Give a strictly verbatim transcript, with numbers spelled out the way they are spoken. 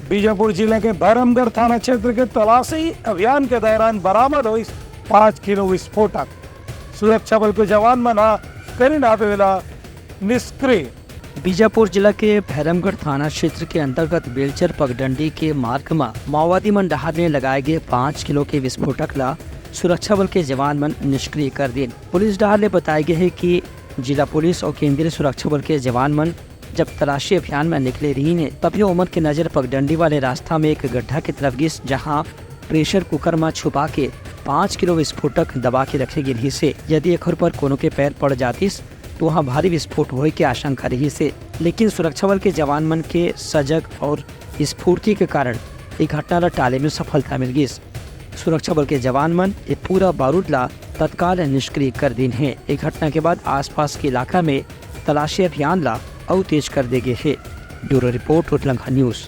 बीजापुर जिला के भैरमगढ़ थाना क्षेत्र के तलाशी अभियान के दौरान बरामद होइस पाँच किलो विस्फोटक। सुरक्षा बल के जवान मन ह करिन आवे वाला निष्क्रिय। बीजापुर जिला के भैरमगढ़ थाना क्षेत्र के अंतर्गत बेलचर पगडंडी के मार्ग म माओवादी मन डहार ले लगाए गए पाँच किलो के विस्फोटक ला सुरक्षा बल के जवान मन निष्क्रिय कर दीन। पुलिस डहार ले बताए गए हे कि जिला पुलिस और केंद्रीय सुरक्षा बल के जवान मन जब तलाशी अभियान में निकले रहिन हे, तभी ओमन के नजर पगडंडी वाले रास्ता में एक गड्ढा की तरफ गिस, जहां प्रेशर कुकर में छुपा के पाँच किलो विस्फोटक दबा के रखे गे रहिस हे। यदि एखर पर कोनो के पैर पड़ जातिस, तो वहां भारी विस्फोट होए के आशंका रहिस हे। लेकिन सुरक्षा बल के जवान मन के सजग और स्फूर्ति के कारण ये घटना ला टाले में सफलता मिल गिस। सुरक्षा बल के जवान मन ये पूरा बारूद ला तत्काल निष्क्रिय कर दीन हे। ये घटना के बाद आसपास के इलाका में तलाशी अभियान ला अउ तेज कर दे गे हे। ब्यूरो रिपोर्ट, उठलंखा न्यूज़।